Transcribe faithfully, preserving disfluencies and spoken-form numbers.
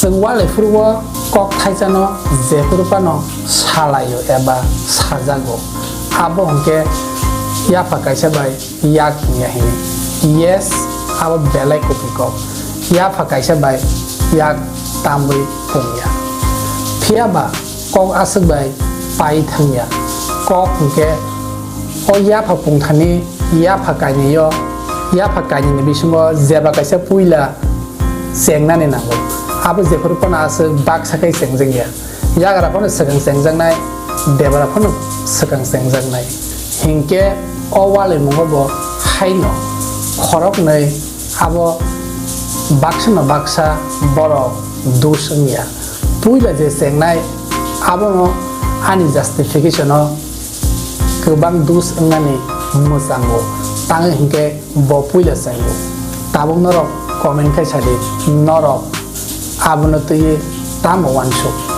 Chwng walai phuru o kok thaisano jephuru phano salaio eba sajago, abo hwnkhe yapha kaisa bai yak hwnya hini. Yes, abo belai kuthwi kok. Yapha kaisa bai yak tambwi pungya. Phiyaba kok aswk bai pai thangya. Kok hwnkhe o yapha pungthani yapha kainwi o, yapha kainwini bisingo jeba kaisa puila chengnani nango. Abo jephuru phano aswk baksa khe chengjakya. Yagra phano swkang chengjaknai, debra phano swkang chengjaknai. Hinkhe o walaimungo bo haino khoroknwi abo baksano baksa borok dos wngya. Puila je chengnai abono ani justification-o kwbang dos wngnani mwchango, tangwi hinkhe bo puila chengo. Tabuk norok comment khai sadi, norok abono twiwi tamo uansuk?